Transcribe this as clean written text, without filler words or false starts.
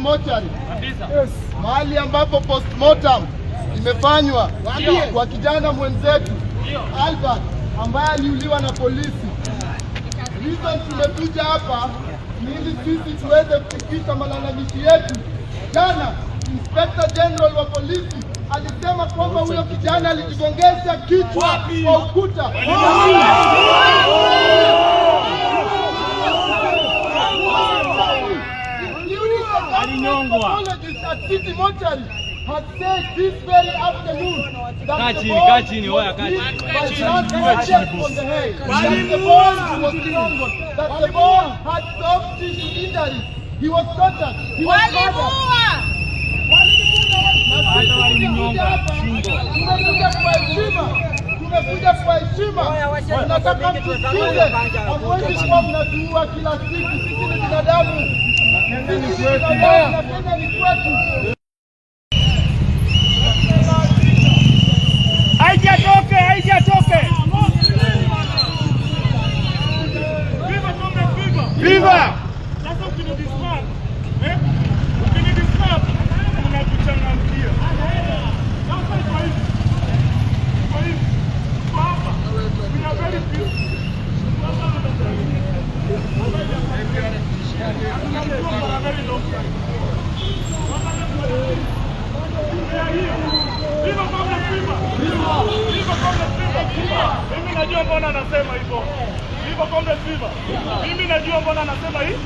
Mortuary, mahali ambapo postmortem imefanywa kwa kijana mwenzetu Albert ambaye aliuliwa na polisi. Reason tumekuja hapa ni ili sisi tuweze kufikisha malalamishi yetu. Jana Inspector General wa polisi alisema kwamba huyo kijana alijigongesha kichwa kwa ukuta. Alinyongwa. At City Mortuary has said this very afternoon that Kaa the chini, boy kaa chini, oya, kaa was chini. hit by blunt object on the head, that the boy was strangled, that the boy had soft tissue injuries. He was tortured. He was murdered. Na sisi tumekuja hapa, tumekuja kwa heshima, tumekuja kwa heshima. Tunataka mtusikize. Hamwezi kuwa mnatuua kila siku. Sisi ni binadamu, sisi ni binadamu na Kenya ni kwetu. IG atoke, IG atoke. Viva comrade, viva! Viva! Sasa ukinidisturb, eh? Ukinidisturb, unakuchangamkia. Sasa iko hivi. Iko hivi. Tuko hapa. We are very peaceful. Sasa tunamjua for a very long time. We are here. Viva comrade, viva! Viva comrade, viva! Mimi najua mbona anasema hivyo. Viva comrade, viva! Mimi najua mbona anasema hivyo.